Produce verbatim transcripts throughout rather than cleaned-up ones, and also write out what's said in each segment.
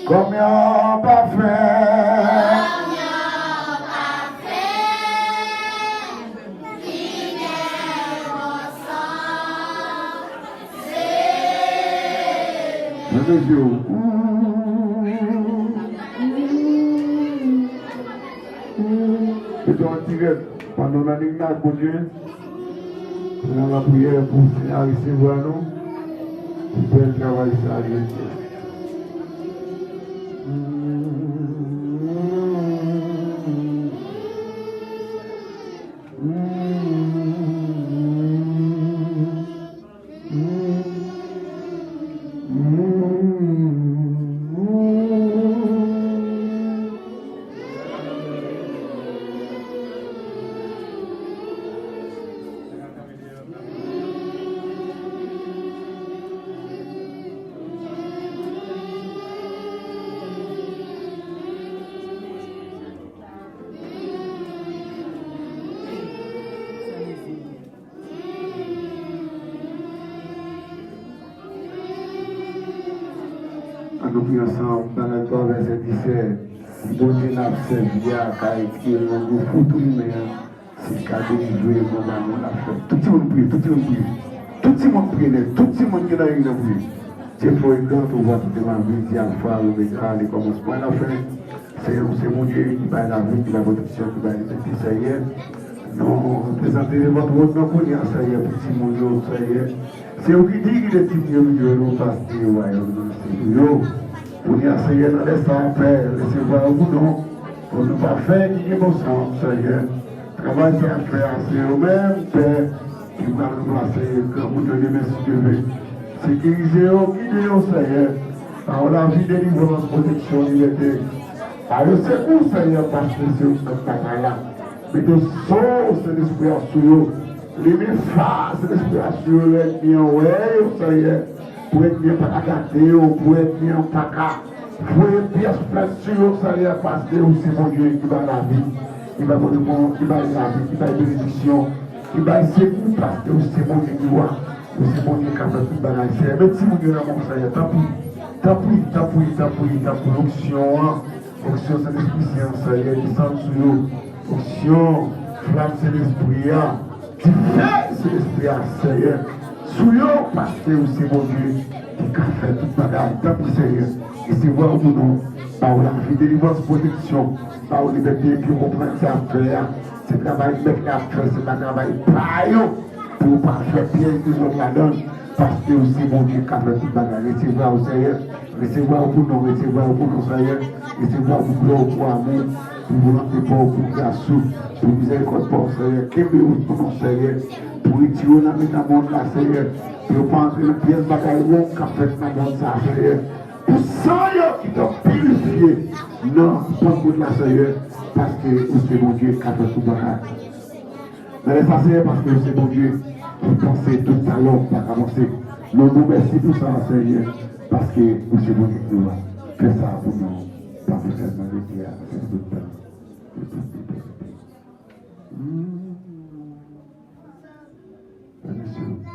Kòm yon pafen. Fèmen je w. Mete yon ti rèd pandan w nan limyè ak Bondye. Nan lapriyè pou Senyè a resevwa nou pou bèl travay sa a li fè. Ann nou priye ansanm, Malak twa, vèsè disèt. Bondye n ap sèvi a ka etye l nan gwo fout imen an, se l ka delivre l nan lanmou l ap fè. Tout timoun priye, tout timoun priye. Tout timoun priye nèt, tout timoun ki nan ring nan priye. Dieu fort et grand, au pouvoir tout est en vie, Dieu Alpha, l'Oméga, le commencement et la fin. Seyè, ou se Bondye ki bay lavi, ki bay pwoteksyon, ki bay libète, Seyè. Nou prezante devan twòn nan kounye a, Seyè, pou timoun yo, Seyè. Se ou ki dirije timoun yo, nou pase wayòm nan se pou yo. Kounye a, Seyè, nan lè sa a, Pè, resevwa yo pou nou. Pou nou pa fè ki gen bon sans, Seyè. Travay sa ap fè a, se yo menm, Pè, ki pral ranplase granmoun yo demen, si Dye vle. Sekirize yo, gide yo, Seyè. Pawòl lavi, delivrans, pwoteksyon, libète. Ba yo sekou, Seyè, paske se yo k ap batay la. Mete so Sentespri a sou yo. Limen fa Sentespri a sou yo, lè ènmi an wè yo, Seyè. Pou ènmi an pa ka gate yo, pou ènmi an pa ka voye pyès flèch sou yo, Seyè, paske ou se Bondye ki bay lavi, ki bay pwoteksyon, ki bay lavi, ki bay benediksyon, ki bay sekou, paske ou se Bondye ki wa, ou se Bondye k ap fè tout bagay, Seyè. Met timoun yo nan men w, Seyè, tanpri, tanpri, tanpri, tanpri, tanpri, onksyon an, onksyon Sentespri Sen an, Seyè, desann sou yo, onksyon, flanm Sentespri a, dife Sentespri a, Seyè, sou yo, paske ou se Bondye ki ka fè tout bagay. Tanpri, Seyè, resevwa yo pou nou. Ba yo lavi, delivrans, pwoteksyon. Ba yo libète, epi yo konprann sa y ap fè a. Se travay Mèt la ap fè, se pa travay pa yo. Pou yo pa fè pyès dezòd ladan l, paske ou se Bondye k ap fè tout bagay. Resevwa yo, Seyè. Resevwa yo pou nou, resevwa yo pou nou, Seyè. Resevwa yo pou glwa w, pou amou w, pou volonte pa w, pou gras ou, pou mizèrikòd pa w, Seyè. Kenbe yo pou nou, Seyè. Pou retire yo nan mitan mond la, Seyè. Pou yo pa antre nan pyès bagay wrong k ap fèt nan mond sa, Seyè. Pou san yo ki t ap pirifye nan Pantekòt la, Seyè. Paske ou se Bondye k ap fè tout bagay. Nan lè sa, Seyè, paske ou se Bondye ki panse tout sa lòm pa ka panse. Nou di w mèsi pou sa, Seyè, paske ou se Bondye ki wa. Fè sa pou nou, pa pou sèlman jodi a, se pou tout tan, pou tout etènite. Hmm. Mèsi.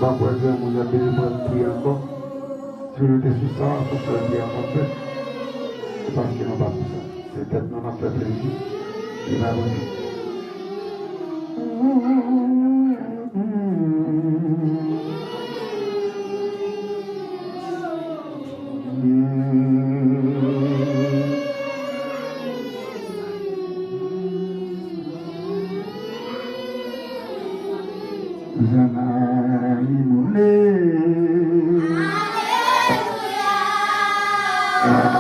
Apre granmoun nan byen pran pri ankò. Si nou te sou sa, sou sèl pri ankò fèt. Se paske nou pa sou sa. Se tèt nou n ap fè plezi. Li pa Bondye. Zanna li mole. Alelouya,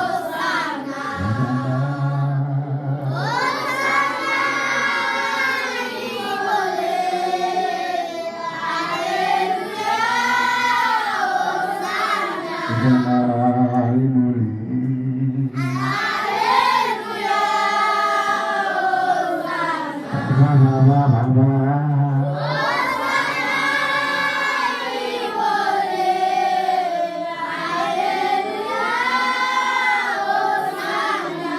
Osana. Zanna li mole. Alelouya, Osana. Zanna li mole. Alelouya, Osana. Ba, ba, ba, ba, ba.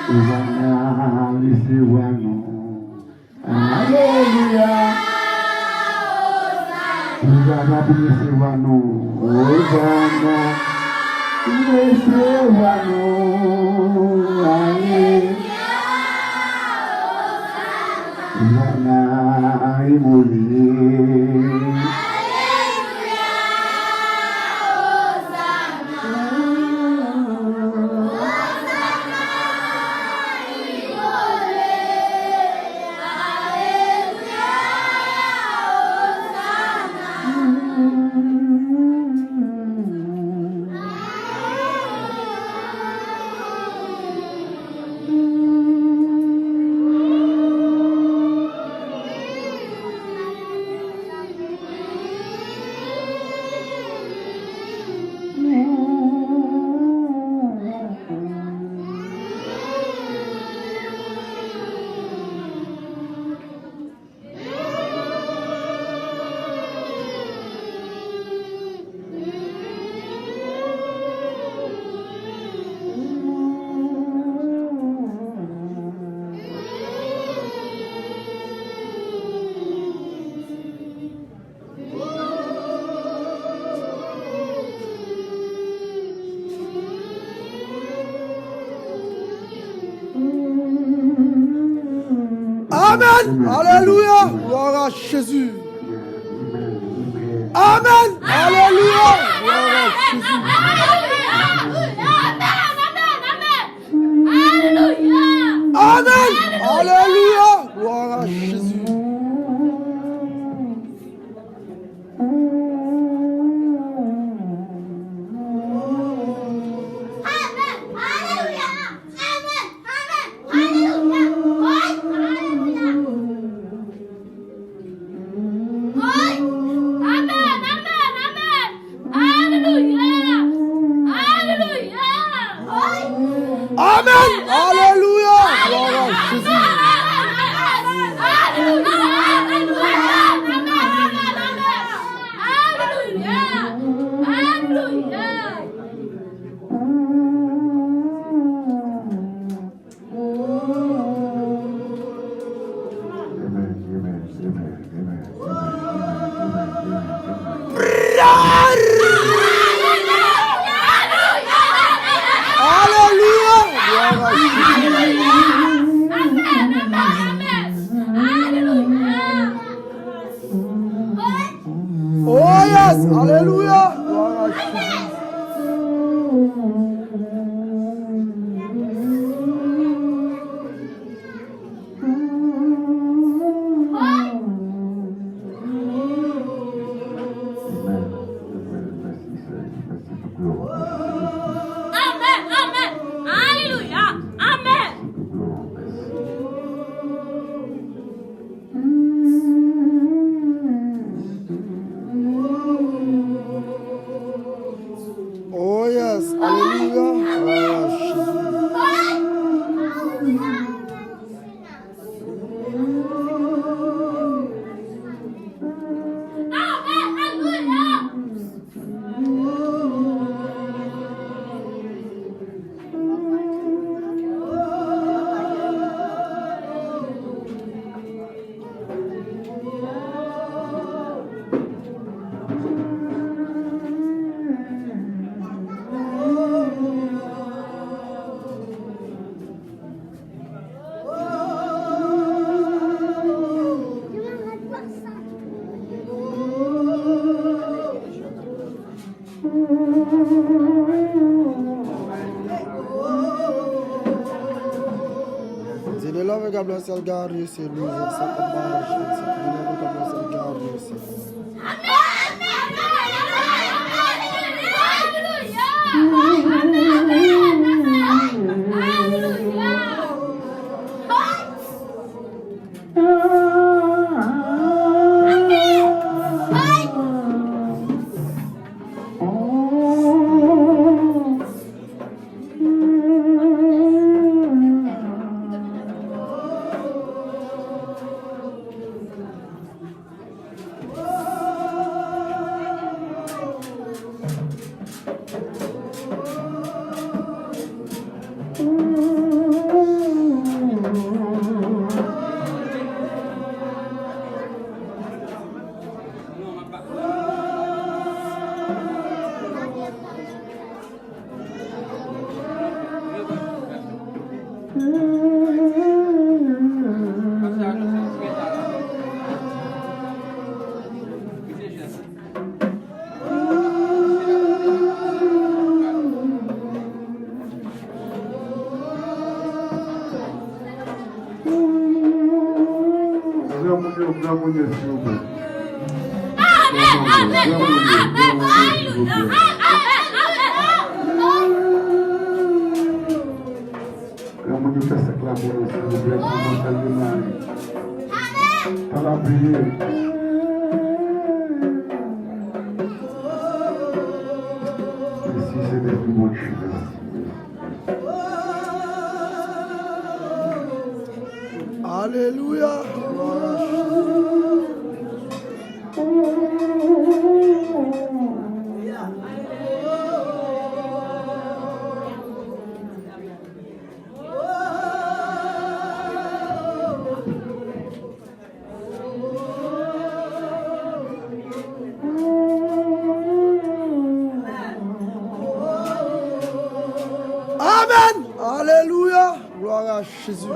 Osana li se wa nou. Alelouya. Osana li se wa nou. Osana li se wa nou. Alelouya. Zanna li mole. Amen. Alelouya. Glwa a Jezi. Amen. Alelouya. Glwa a Jezi. Amen. Alelouya. Glwa a Jezi. Amen. Alelouya. Amen. Amen. Alelouya. Woy. Alelouya. Woy. Amen. Amen. Amen. Alelouya. Alelouya. Woy. Amen. Alelouya. Glwa a Jezi. Zile lave gablo sel gari se lou zan sa pa marche. Zile lave gablo sel gari se. Granmoun yo, granmoun yo, silvouplè. Granmoun yo, granmoun yo, granmoun yo, silvouplè. Granmoun yo, fè sèk la pou nou, silvouplè, pou nou sèl demare. Tan ap vini. Mèsi, Sentespri Bondye, mèsi, mèsi. Alelouya. Amèn. Alelouya. Glwa a Jezi.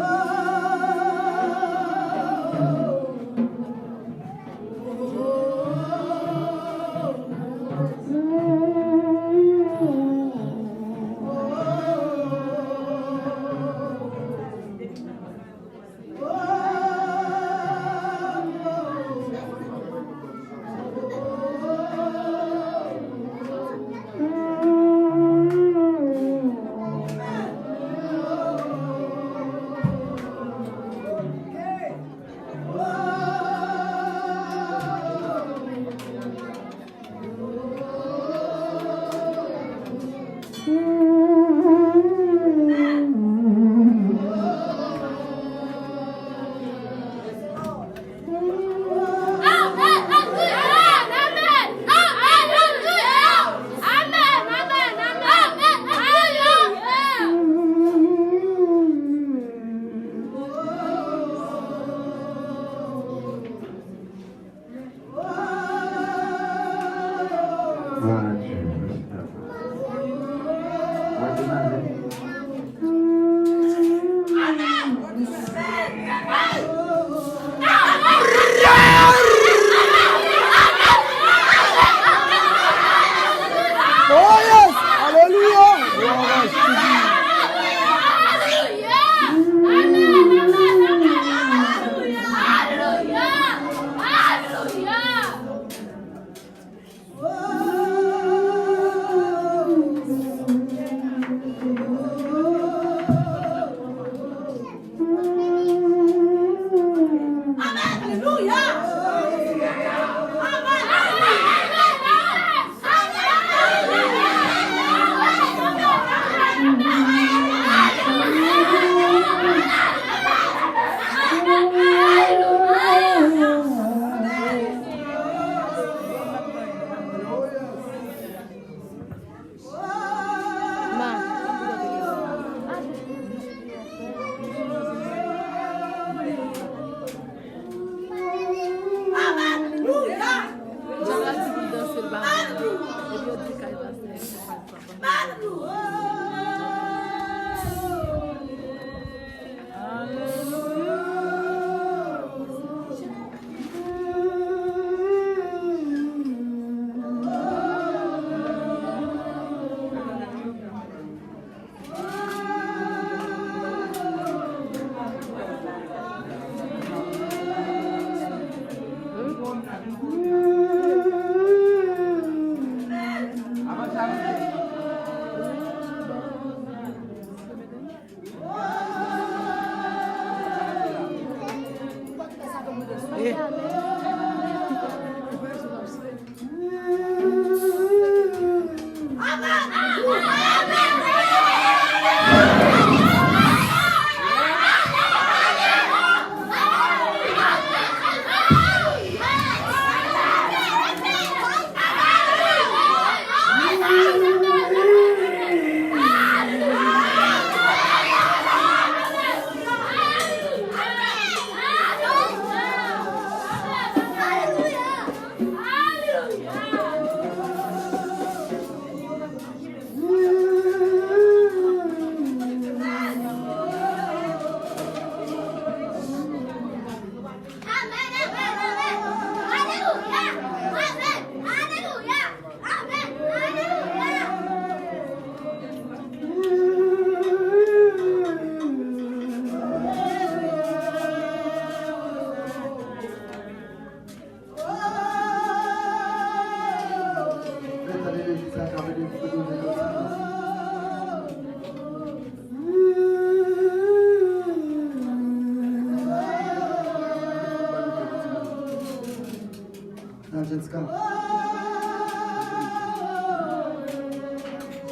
Ka.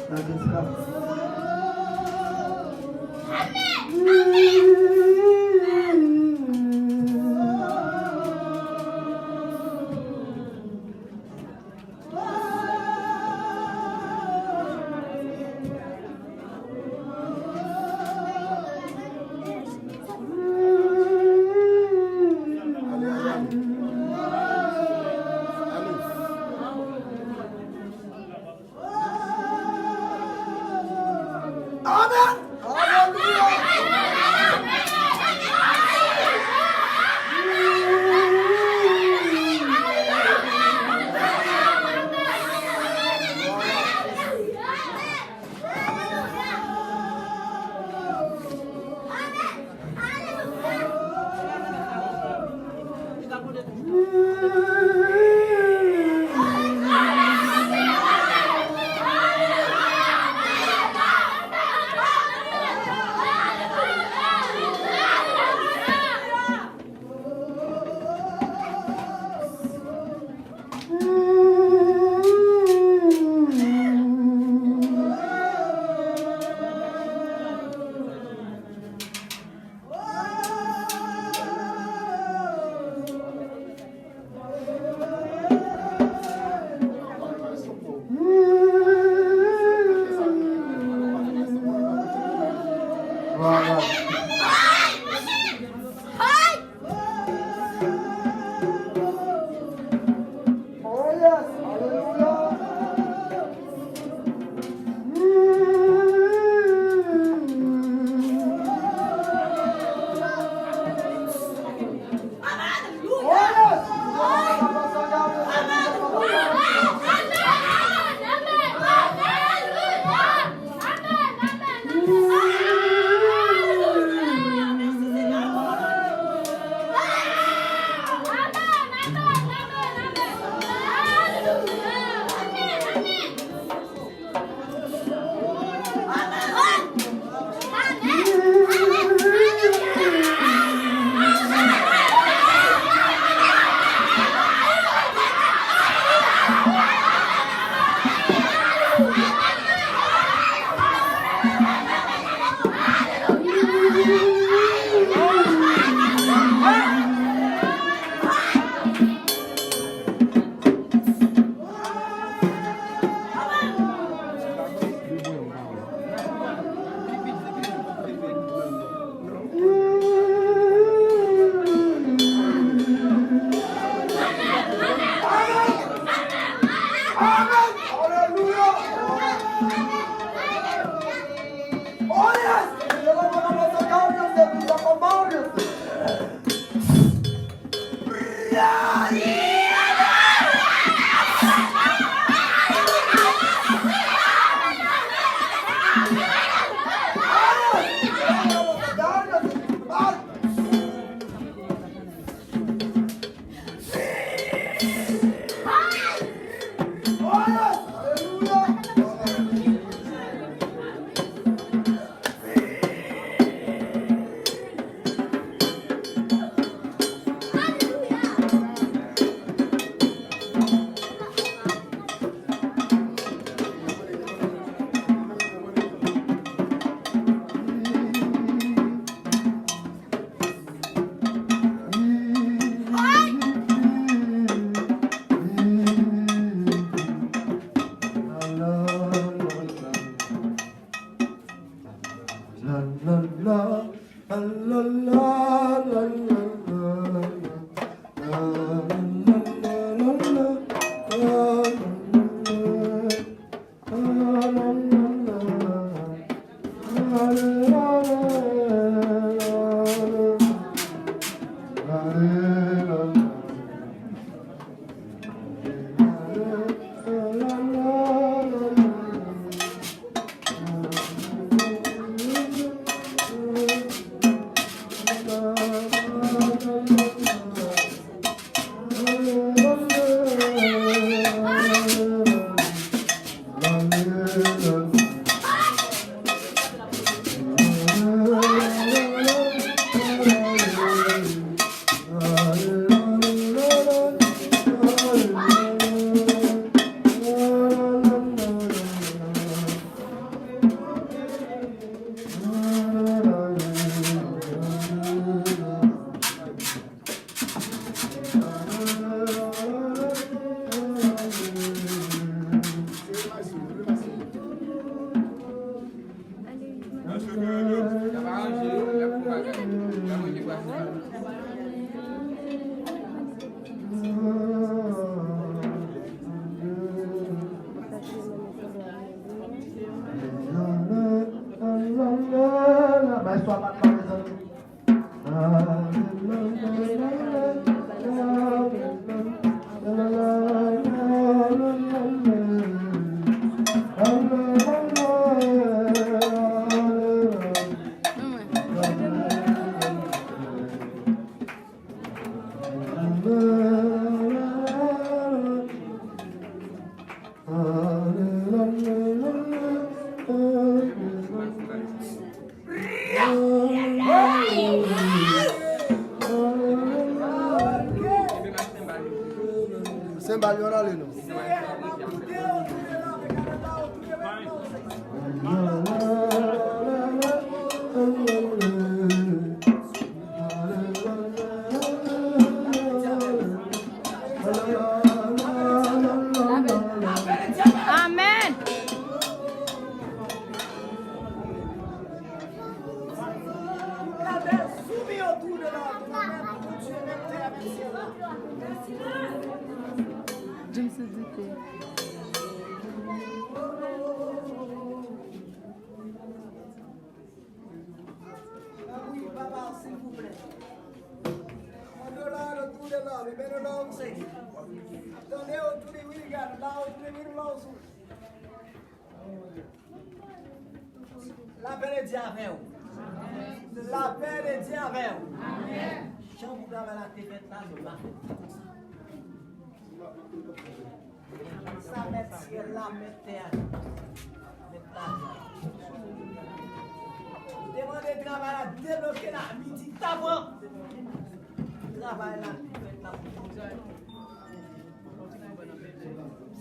Lage ka. Amen. Alelouya. Oh yes, alelouya. Amen. Aleluya. Oh yes. Senbal yo, ann ale non. Amèn. Jim sou dite. Wi, papa, silvouplè. Mande la, le tour de la, le bel la, ou se. Tande, ou tourne, wi, gade, la, ou tourne, wi, la, ou se. Lapè de Dye avè w. Lapè de Dye avè w. Jan pou travay la te fèt la, nou pa fè l konsa. Sa mèt syèl la, mèt tè a, mèt lavi a. Demande travay la debloke la, midi ta pran. Travay la fèt la pou nou.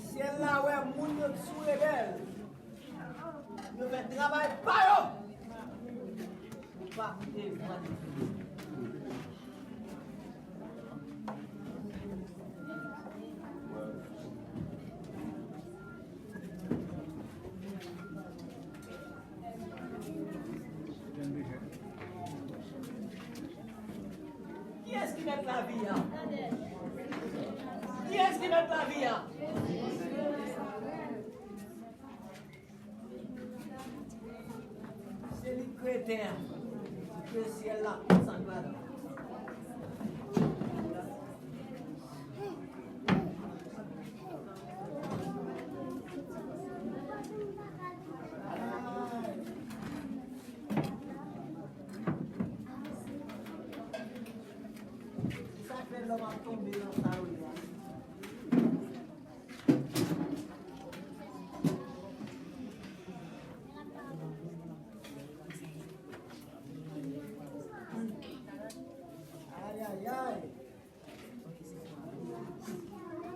Syèl la wè moun yo sou rebèl. Yo fè travay pa yo. Ou pa koute vwa de Bondye. Kiyès ki mèt lavi a? Kiyès ki mèt lavi a? Se li k kreye tè a, li kreye syèl la, sa k ladan. Se sa k fè lòm ap tonbe nan sa yo ye a. Ay, ay, ay.